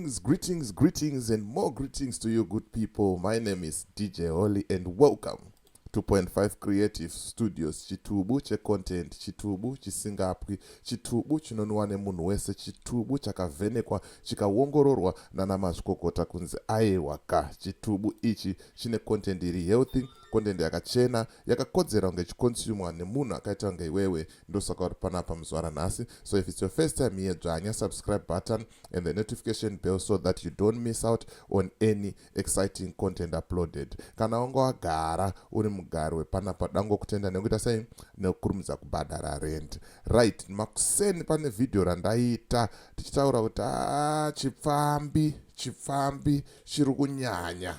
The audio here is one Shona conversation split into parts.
Greetings, greetings, greetings, and more greetings to you, good people. My name is DJ Holly, and welcome to 2.5 Creative Studios. Chitubu checontent, chitubu chisingapwi, chitubu chinonwa nemunhu wese, chitubu chakavhenekwa chikaongororwa nana mazvikokota kunzi aiwa ka chitubu ichi chine content iri healthy, content yakachena, yakakodzera kunge ichiconsumwa nemunhu akaita kunge iwewe. Ndosaka uri panapa muzuva ranhasi. So if it's your first time here, dzvanya subscribe button and the notification bell so that you don't miss out on any exciting content uploaded. Kana wanga wagara uri mugari wepanapa, dangokutenda nekuita sei nekukurumidza kubhadhara rent. Right, makuseni pane vhidhiyo randaita tichitaura kuti ah, chipfambi chipfambi chiri kunyanya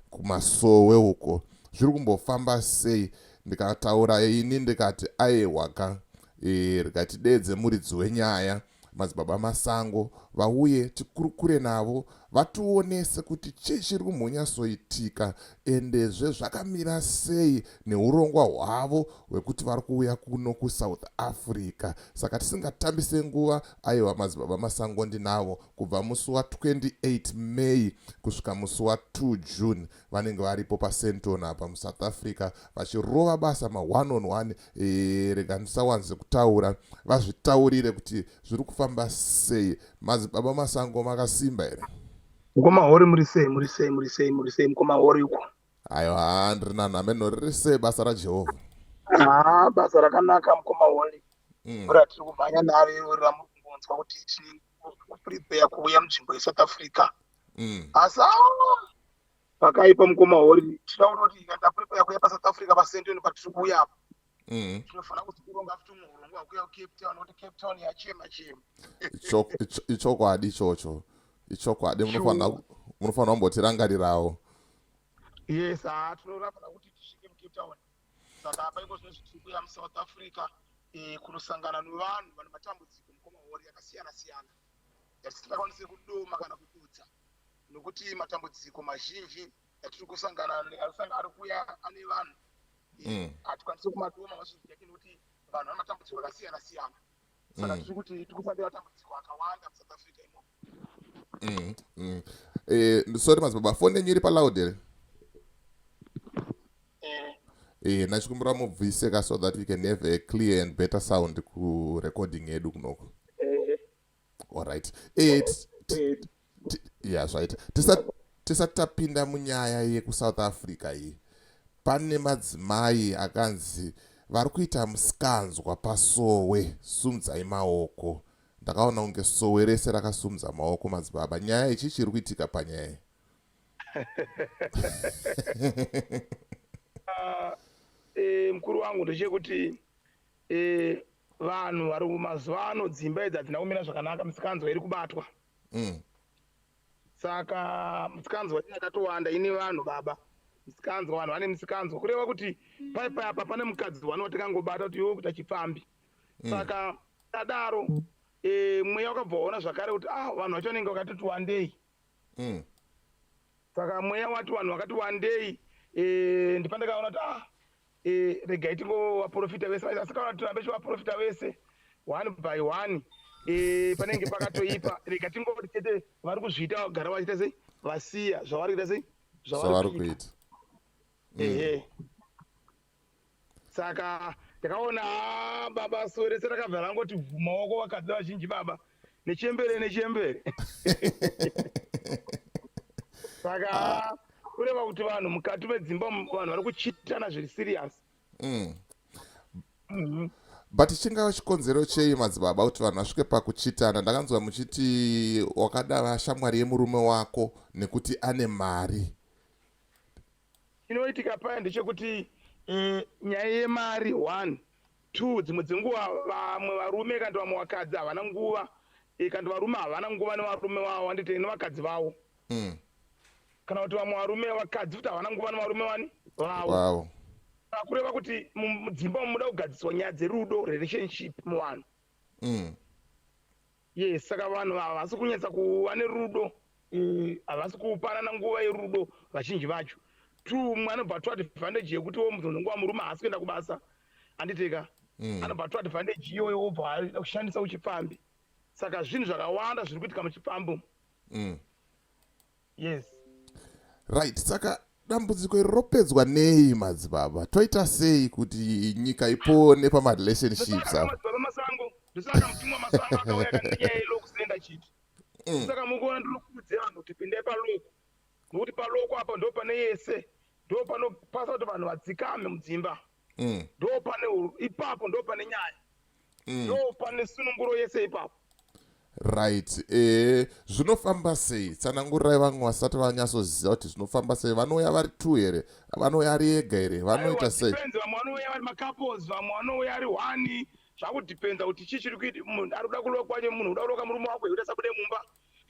kumasowe uko, zviri kumbofamba sei? Ndikataura ini ndikati aiwa ka, rikatidedze muridzi wenyaya, Madzibaba Masango, vauye tikurukure navo, vationese kuti chii chiri kumbonyatsoitika, endezve zvakamira sei neurongwa hwavo hwekuti vari kuuya kuno kuSouth Africa. Saka tisingatambise nguva, aiwa, Madzibaba Masango ndinavo kubva musi wa28 May kusvika musi wa2 June. Vanenge varipo paSandton apa muSouth Africa vachirova basa ma1 on 1. Rega ndisawanze kutaura, vazvitaurire kuti zviri kufamba sei. Madzibaba Masango, makasimba here? Mukoma Hori, muri sei? Muri sei? Muri sei? Muri sei, mukoma Hori uko? Aiwa, ndiri nani ameno. Riri sei basa raJehovha? Haa, basa rakanaka, mukoma Hori. Ratiri kumhanya naro iro ramuri kungonzwa kuti tiri kuprepare kuuya munzvimbo yeSouth Africa. Asi pakaipa, mukoma Hori. Tinoda kutoti kana taprepare kuuya paSouth Africa, paSandton patiri kuuya apo, tinofanira kuti kuronga futi umwe urongwa hwekuuya kuCape Town, nokuti Cape Town yachema chema. Ichokwadi ichocho, ichokwadi. Munofanira kumbotirangarirawo. Yes, haa, tinofanira kuti tisvike muCape Town. Saka apa iko zvinozvi tiri kuuya muSouth Africa, kunosangana nevanhu vane matambudziko, mukoma Hori, yakasiyana siyana yatisingakwanisi kudoma kana kududza, nokuti matambudziko mazhinji atiri kusangana ari kuuya ane vanhu, hatikwanisi kumadoma mazhinji yacho, nekuti vanhu vane matambudziko akasiyana siyana. Saka tiri kuti tiri kufambira matambudziko akawanda muSouth Africa imomo. Sorry madzibaba, foni yenyu iri paloud here? Eh. Nachikumbira mubvise ka so that we can have a clear and better sound kurecording yedu kunoko. Alright, ya, zvaita. Tisati tapinda munyaya yekuSouth Africa iyi, pane madzimai akanzi vari kuita musikanzwa pasowe, sumudzai maoko. Ndakaona kunge sowe rese rakasumudza maoko. Madzibaba, nyaya ichi chiri kuitika panyaya iyi? Ah, mukuru wangu, ndechekuti vanhu vari mazuva ano, dzimba idzi hadzina kumira zvakanaka, misikanzwa iri kubatwa. Saka misikanzwa yakatowanda ine vanhu baba, misikanzwa, vanhu vane misikanzwa, kureva kuti pai apa pane mukadzi wani watikangobata kuti iwe kuita chipfambi. Saka tadaro, mweya wakabva waona zvakare kuti ah, vanhu vacho vanenge vakatoti wandei. Saka mweya wati vanhu vakati wandei, ndipandakaona kuti ah, regai tingovaprofita vese. Asi kana tirambe chivaprofita vese one by one, panenge pakatoipa. Rega tingoti chete vari kuzviita vagara vachiita sei, vasiya zvavari kuita sei. Zvavari kuita. Ehe, saka ndakaona, ah, baba, sowe rese rakabva rangoti maoko, vakadzi vazhinji baba, nechembere nechembere. Saka kureva kuti vanhu mukati medzimba umu, vanhu vari kuchitana zviri serious. But chingava chikonzero chei, madzibaba, kuti vanhu vasvike pakuchitana? Ndakanzwa muchiti wakada shamwari yemurume wako nekuti ane mari. Chinoitika paya ndechekuti, nyaya yemari one, two. Dzimwe dzenguva vamwe varume kana vamwe vakadzi havana nguva, kana varume havana nguva nevarume vavo, handiti, nevakadzi vavo. Kana kuti vamwe varume, vakadzi futi havana nguva nevarume vani vavo. Saka kureva kuti mudzimba umu muda kugadziswa nyaya dzerudo, relationship muvanhu. Yes, saka vanhu havasi kunyatsa kuva nerudo, havasi kupanana nguva yerudo vazhinji vacho. Two, mumwe anobva atora advantage yekuti wo nguva murume haasi kuenda kubasa, handiteka. Anobva atora advantage iyoyo, wobva kushandisa uchipfambi. Saka zvinhu zvakawanda zviri kuitika muchipfambi umu. Yes. Right, saka dambudziko iri ropedzwa nei, madzibaba? Toita sei kuti nyika ipone pamarelationships apa? Madzibaba Masango, ndosaka mutumwa Masango akauya akati nyaya yelock center chiti. Saka mukuona ndiri kukurudzira vanhu kuti pindai palock, nokuti palock apa ndo pane yese, ndo panopasa kuti vanhu vadzikame mudzimba. Ndo pane ipapo, ndo pane nyaya, ndo pane sununguro yese ipapo. Right, zvinofamba sei? Tsanangurirai vamwe vasati vanyatsoziva kuti zvinofamba sei. Vanouya vari two here? Vanouya ari ega here? Vanoita sei? Depends. Vamwe vanouya vari macouples, vamwe vanouya ari one. Zvakudependa kuti chii chiri kuita munhu ari kuda kulokwa kwacho. Munhu uda kuloka murume wako here kuti asabude mumba,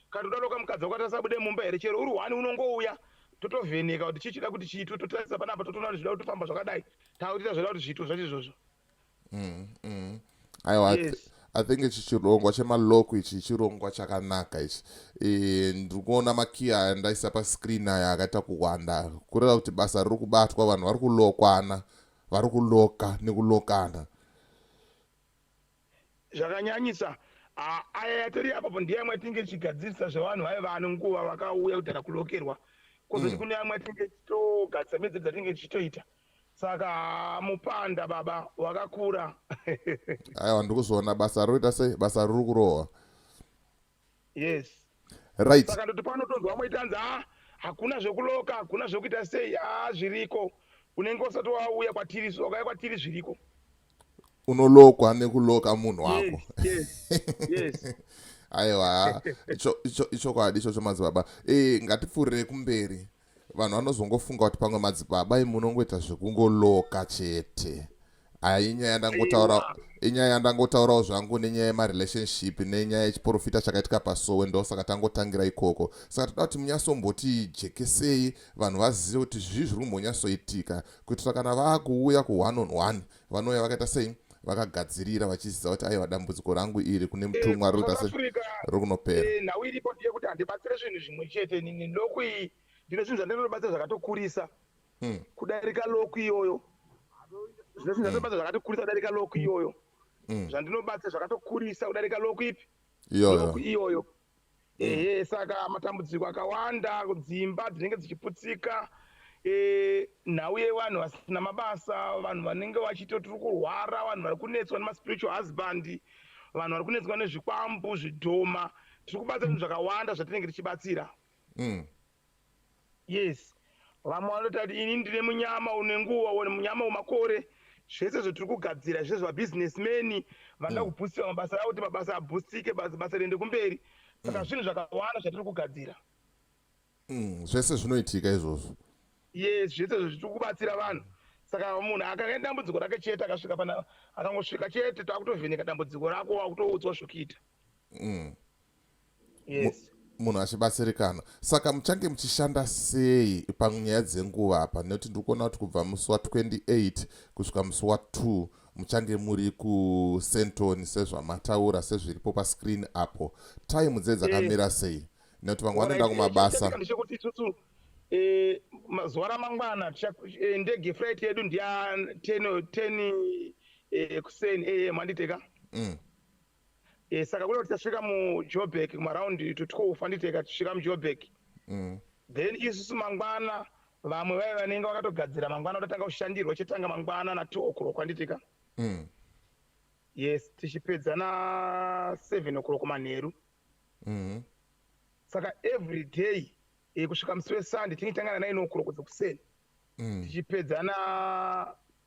kana uda kuloka mukadzi wako kuti asabude mumba here? Chero uri one, unongouya, totovheneka kuti chii chida kuti chiitwe, totarisa panapa, totoona kuti zvida kutofamba zvakadai, takutoita zvoda kuti zviitwe zvacho izvozvo. Aiwa. I think ichi chirongwa chemalock ichi chirongwa chakanaka ichi. Ndiri kuona makiya aya ndaisa pascreen aya akaita kuwanda, kureva kuti basa riri kubatwa, vanhu vari kulokwana, vari kuloka nekulokana. Zvakanyanyisa. Aya yatori apapo ndiye amwe atinge tichigadzirisa zvevanhu vaiva vane nguva vakauya kudhara kulokerwa. Kozoti kune amwe atinge tichitogadzisa medzedu dzatinge tichitoita. Saka mupanda baba wakakura. Aiwa, ndiri kuzviona, basa rinoita sei, basa riri kurohwa. Yes. Right. Saka ndoti panotonzwa vamwe itanzi, "A, hakuna zvekuloka, hakuna zvekuita sei." A, zviriko. Unenge usati wauya kwatiri. So wakauya kwatiri, zviriko. Unolokwa nekuloka munhu wako. Yes. Aiwa, ichokwadi ichocho, madzibaba. Ngatipfuurire kumberi. Vanhu vanozongofunga kuti pamwe madzibaba imunongoita zvekungoloka chete. Aya inyaya yandangotaura, inyaya yandangotaurawo zvangu nenyaya yemarelationship nenyaya yechiprofita chakaitika pasowe. Ndosaka tangotangira ikoko. Saka toda kuti munyasomboti jekesei, vanhu vazive kuti zvii zviri kumbonyatsoitika, kuitira kana vaakuuya ku1 on 1 vanouya vakaita sei, vakagadzirira, vachiziva kuti aiwa, dambudziko rangu iri kune mutumwa riri kuita sei, riri kunopera. Nhau iripo ndeyekuti handibatsire zvinhu zvimwe chete. Nini lock iyi, ndine zvinhu zvandinobatsira zvakatokurisa kudarika lock iyoyo. Zvine zvinhu zvandinobatsira zvakatokurisa kudarika lock iyoyo. Zvandinobatsira zvakatokurisa kudarika lock ipi? Iyoyo. Lock iyoyo, ehe. Saka matambudziko akawanda, dzimba dzinenge dzichiputsika, nhau yevanhu vasina mabasa, vanhu vanenge vachito tiri kurwara, vanhu vari kunetswa nemaspiritual husband, vanhu vari kunetswa nezvikwambu, zvidhoma. Tiri kubatsira zvinhu zvakawanda zvatinenge tichibatsira. Yes, vamwe vanoti ati ini ndine munyama une nguva, une munyama wemakore. Zvese zvatiri kugadzira zvese, zvabusinessmen vanoda kubhustiwa mabasa avo kuti mabasa abhustike, basa riende kumberi. Saka zvinhu zvakawanda zvatiri kugadzira. Zvese zvinoitika izvozvo. Yes, zvese zvo zvitiri kubatsira vanhu. Saka munhu akanga dambudziko rake chete, akasvika pana, akangosvika chete, takutovheneka dambudziko rako, wakutoudzwa zvokuita. Yes. Munhu achibatsirikana. Saka muchange muchishanda sei panyaya dzenguva apa, nekuti ndiri kuona kuti kubva musi wa28 kusvika musi wa2 muchange muri kuSandton, sezvamataura, sezviripo pascreen apo? Time dze dzakamira sei, nekuti vamwe vanoenda kumabasa? Ndechekuti isusu mazuva ramangwana ndege, flight yedu ndiya 10 10 kuseni am, handiteka? Saka kuda kuti tasvika muJoburg kumaround to 12, handiteka? Tisvika muJoburg. Then isusu mangwana, vamwe vai vanenge vakatogadzira mangwana kutotanga kushandirwa, chetanga mangwana na2 o'clock, handitika? Yes, tichipedza na7 o'clock manheru. Saka every day kusvika musi weSunday tinenge tangana 9 o'clock dzekuseni, tichipedza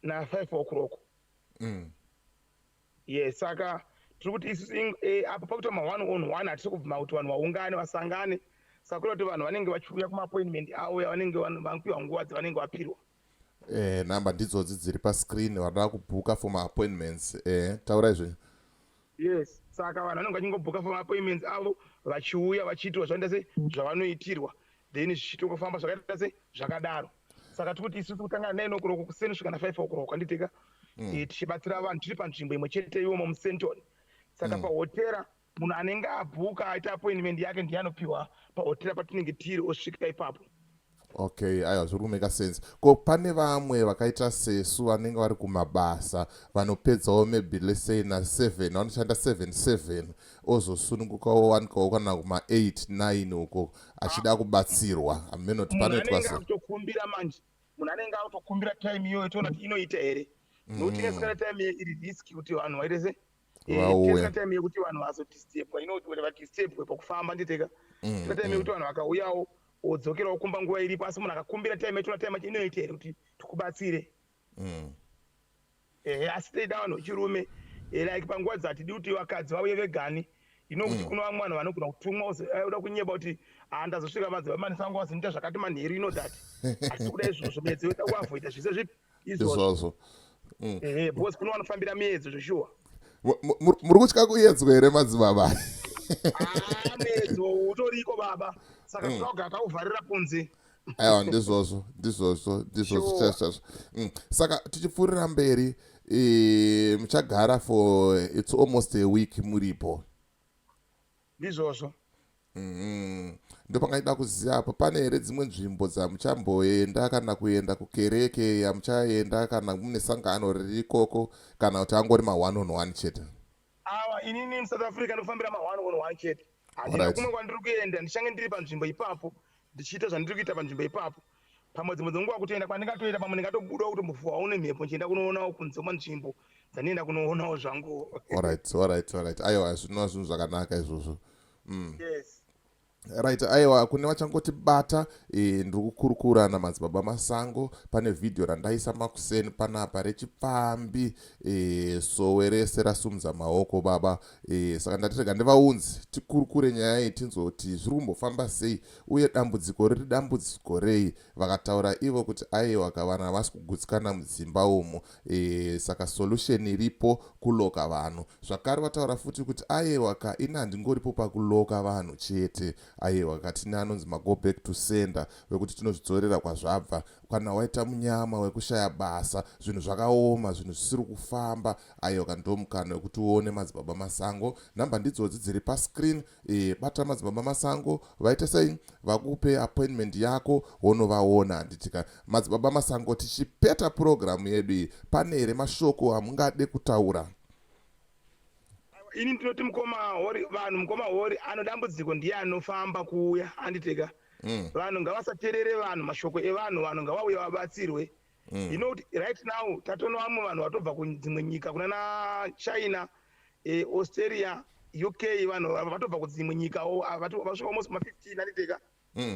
na5 o'clock. Yes, saka tiri kuti isusu apo pakuita ma1 on 1 hatisi kubvuma kuti vanhu vaungane, vasangane. Saka kuda kuti vanhu vanenge vachiuya kumaappointment avo yavanenge vapiwa, nguva dzavanenge vapirwa. Nhamba ndidzodzi dziri pascreen, vanoda kubhuka for maappointments. Taurai zvenyu. Yes, saka vanhu vanenge vachingobhuka for maappointments avo, vachiuya vachiitirwa zvanoita sei, zvavanoitirwa, then zvichitongofamba zvakaita sei, zvakadaro. Saka tiri kuti isusu kutanga 9 o'clock kuseni kusvika na5 o'clock, handitika? Tichibatsira vanhu tiri panzvimbo imwe chete imomo muSandton. Saka pahotera, munhu anenge abhuka, aita appointment yake, ndiye anopiwa pahotera patinenge tiri, osvika ipapo. Okay, aiwa, zviri kumeka sense. Ko pane vamwe vakaita sesu vanenge vari kumabasa, vanopedzawo maybe, let's say, na7, vanoshanda 7 7, ozosunungukawo, wanikawo kana kuma8 9 uko, achida kubatsirwa, hamenoti Munhu panoitwa anenge sei? Akutokumbira manje, munhu anenge akutokumbira time iyoyo, toona kuti inoita here, nokuti tinenge time iri risk kuti vanhu vaite se Vauya. Tinenge time yekuti vanhu vazodisturbwa, kuti vadisturbwe pakufamba, nditeka tina time yekuti vanhu vakauyawo, wodzokerawo kumba nguva iripo. Asi munhu akakumbira time yacho, time yacho inoita here kuti tikubatsire? Ehe, asi teida vanhu vechirume, like panguva dzatidi kuti vakadzi vauye vegani kuti kuno vamwe vanhu vanogona kutumwa, uda kunyeba kuti, "Ah, ndazosvika, madzibaba manisango vazinoita zvakati manheru." You know that hatisi kuda izvozvo. Miedzo yoda kuavoida zvise zvipi izvozvo. Izvozvo. Ehe, because kuno vanofambira miedzo zveshuwa. Muri kutya kuedzwa here, madzibaba? Ah, muedzo utoriko, baba, saka toda kugara tauvharira kunze. Aiwa, ndizvozvo, ndizvozvo, ndizvozvo. Sure. Chaizvo. Saka tichipfuurira mberi, muchagara for, it's almost a week muripo. Ndizvozvo. Ndopangaida kuziva apo, pane here dzimwe nzvimbo dzamuchamboenda, kana kuenda kukereke yamuchaenda, kana mune sangano riri ikoko, kana kuti angori ma1 on 1 chete? Awa, inini muSouth Africa ndofambira ma1 on 1 chete, handina kumwe kwandiri kuenda. Ndichange ndiri panzvimbo ipapo, ndichiita zvandiri kuita panzvimbo ipapo. Pamwe dzimwe dzenguva kutoenda kwandingatoenda, pamwe ndingatobudawo kutombofuwawo nemhepo, ndichienda kunoonawo kunze kwanzvimbo dzandienda kunoonawo zvangu. Alright, aiwa, zvinova zvinhu zvakanaka izvozvo. Yes. Right, aiwa, kune vachangotibata, ndiri kukurukura namadzibaba Masango. Pane vhidhiyo randaisa makuseni panapa rechipfambi, sowe rese rasumudza maoko, baba. Saka ndati rega ndivaunzi tikurukure nyaya iyi, tinzoti zviri kumbofamba sei uye dambudziko riri dambudziko rei. Vakataura ivo kuti aiwa, kavana havasi kugutsikana mudzimba umu, saka solution iripo kuloka vanhu. Zvakare vataura futi kuti aiwa ka, ini handingoripo pakuloka vanhu chete, aiwa ka, tine anonzi mago back to sender, wekuti tinozvidzorera kwazvabva. Kana waita munyama wekushaya basa, zvinhu zvakaoma, zvinhu zvisiri kufamba, aiwa ka, ndo mukana wekuti uone madzibaba Masango. Nhamba ndidzodzi dziri pascreen. Bata madzibaba Masango, vaite sei, vakupe appointment yako, wonovaona, handitika? Madzibaba Masango, tichipeta purogiramu yedu iyi, pane here mashoko amungade kutaura? Ini ndinoti, mukoma Hori, vanhu, mukoma Hori, ano dambudziko ndiye anofamba kuuya, handiteka? Vanhu ngavasateerere vanhu, mashoko evanhu. Vanhu ngavauye vabatsirwe. Kuti right now tatona vamwe vanhu vatobva kudzimwe nyika, kuna na China, Australia, UK, vanhu vatobva kudzimwe nyikawo, vasvika almost ma15, handiteka?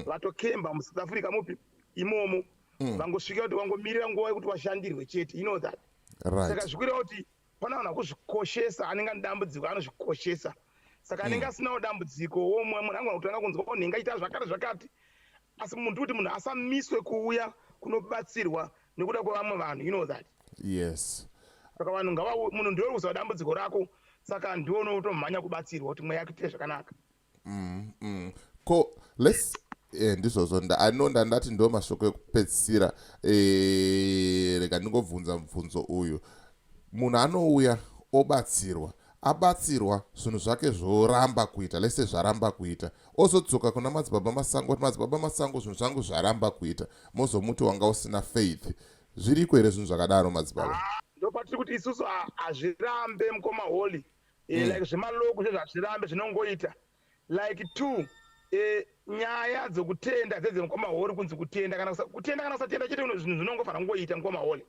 Vatokemba muSouth Africa mupi imomo. Vangosvika kuti vangomirira nguva yekuti vashandirwe chete, you know that. Saka zvikureva kuti pana vanhu vakuzvikoshesa. Anenge ane dambudziko anozvikoshesa, saka anenge asinawo dambudziko womwe munhu angona kutanga kunzwa kuti ndingaita zvakati zvakati. Asi munhu, kuti munhu asamiswe kuuya kunobatsirwa nekuda kwevamwe vanhu, you know that. Saka vanhu ngava, munhu ndiwe kuziva dambudziko rako, saka ndiwe unotomhanya kubatsirwa kuti mweya yako ite zvakanaka. Ko let's, ndizvozvo, anonda ndati ndo mashoko ekupedzisira. Rega ndingobvunza mubvunzo uyu. Munhu anouya obatsirwa, abatsirwa, zvinhu zvake zvoramba kuita, lese zvaramba kuita, ozodzoka kuna madzibaba Masango kuti, "Madzibaba Masango, zvinhu zvangu zvaramba kuita," mozomuti wanga usina faith. Zviriko here zvinhu zvakadaro, madzibaba? Ndopatiri kuti isusu hazvirambe, mukoma Holy. Like zvemaloko zvezvo hazvirambe, zvinongoita like two, nyaya dzokutenda dzedzemukoma Holy, kunzi kutenda kana kutenda kana kusatenda chete, zvinhu zvinongofanira kungoita, mukoma Holy.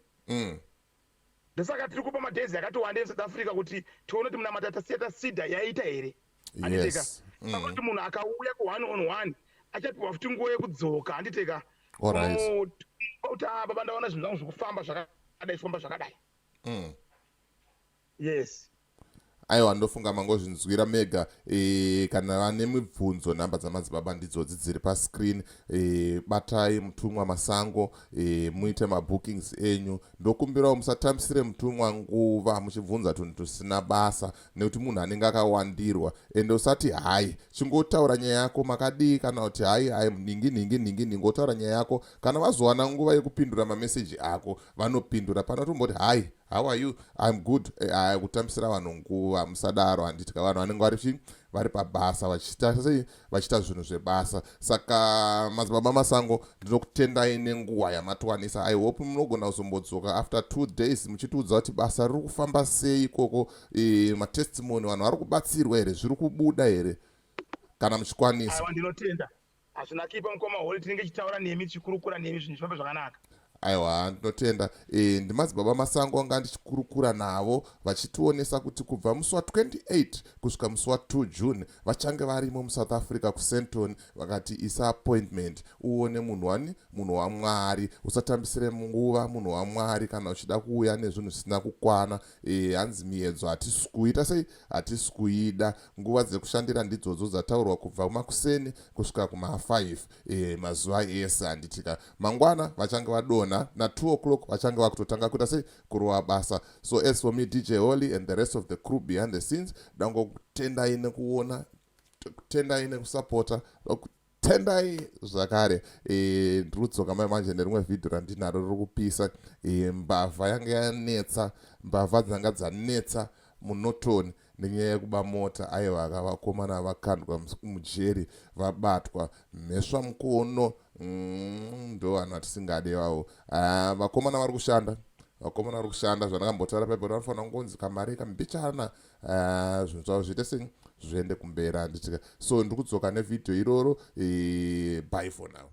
Ndosaka tiri kupa madays akati wandei muSouth Africa kuti tione kuti munamata tasiya tasidha yaita here, handiteka? Saka kuti munhu akauya ku1 on 1 achapiwa futi nguva yekudzoka, handiteka? Kuti, "Ah, baba, ndaona zvinhu zvangu zvikufamba zvakadai, zvifamba zvakadai." Yes. Aiwa, ndofunga mangozvinzwira mega. Kana vane mibvunzo, nhamba dzamadzibaba ndidzodzi dziri pascreen. Batai mutumwa Masango, muite mabookings enyu. Ndokumbirawo musatambisire mutumwa nguva muchibvunza tunhu tusina basa, nekuti munhu anenge akawandirwa. Ende usati hai, chingotaura nyaya yako, "Makadii?" kana kuti, "Hai, hai, nhingi nhingi nhingi nhingi," otaura nyaya yako. Kana vazowana nguva yekupindura mameseji ako, vanopindura. Pana tomboti hai. How are you? I'm good." Aya kutambisira vanhu nguva, musadaro, handiti ka? Vanhu vanenge vari chi vari pabasa, vachiita sei? Vachiita zvinhu zvebasa. Saka Madzibaba Masango, ndinokutendai nenguva yamatiwanisa. I hope munogona kuzombodzoka after 2 days muchitiudza kuti basa riri kufamba sei ikoko, matestimony, vanhu vari kubatsirwa here, zviri kubuda here, kana muchikwanisa. Aiwa, ndinotenda. Hazvina kipa, mukoma Holi. Tinenge tichitaura nemi, tichikurukura nemi, zvinhu zvifambe zvakanaka. Aiwa, ndinotenda. Ndimadzibaba Masango anga ndichikurukura navo, vachitionesa kuti kubva musi wa28 kusvika musi wa2 June vachange varimo muSouth Africa, kuSandton. Vakati isa appointment uone munhu wani, munhu waMwari. Usatambisire nguva munhu waMwari kana uchida kuuya nezvinhu zvisina kukwana. Hanzi miedzo hatisi kuita sei? Hatisi kuida. Nguva dzekushandira ndidzodzo dzataurwa, kubva makuseni kusvika kuma5 mazuva ese, handitika? Mangwana vachange vadonha na2 o'clock, vachange vakutotanga kuita sei? Kurova basa. So as for me, DJ Holly, and the rest of the crew behind the scenes, dangokutendai nekuona, kutendai nekusapota, tendai zvakare. Ndiri kudzoka mai manje nerimwe vhidhio randinaro riri kupisa. Mbavha yanga yanetsa, mbavha dzanga dzanetsa muNorton nenyaya yekuba mota. Aiwa, vakomana vakandwa mujeri, vabatwa mhesva mukono. Ndo vanhu vatisingade vavo. Ah, vakomana vari kushanda, vakomana vari kushanda. Zvandakambotaura paipo, vanofanira kungonzi kamari kambichana, ah, zvinhu zvavo zviite sei? Zviende kumberi, handitika? So ndiri kudzoka nevhidhio iroro. Bye for now.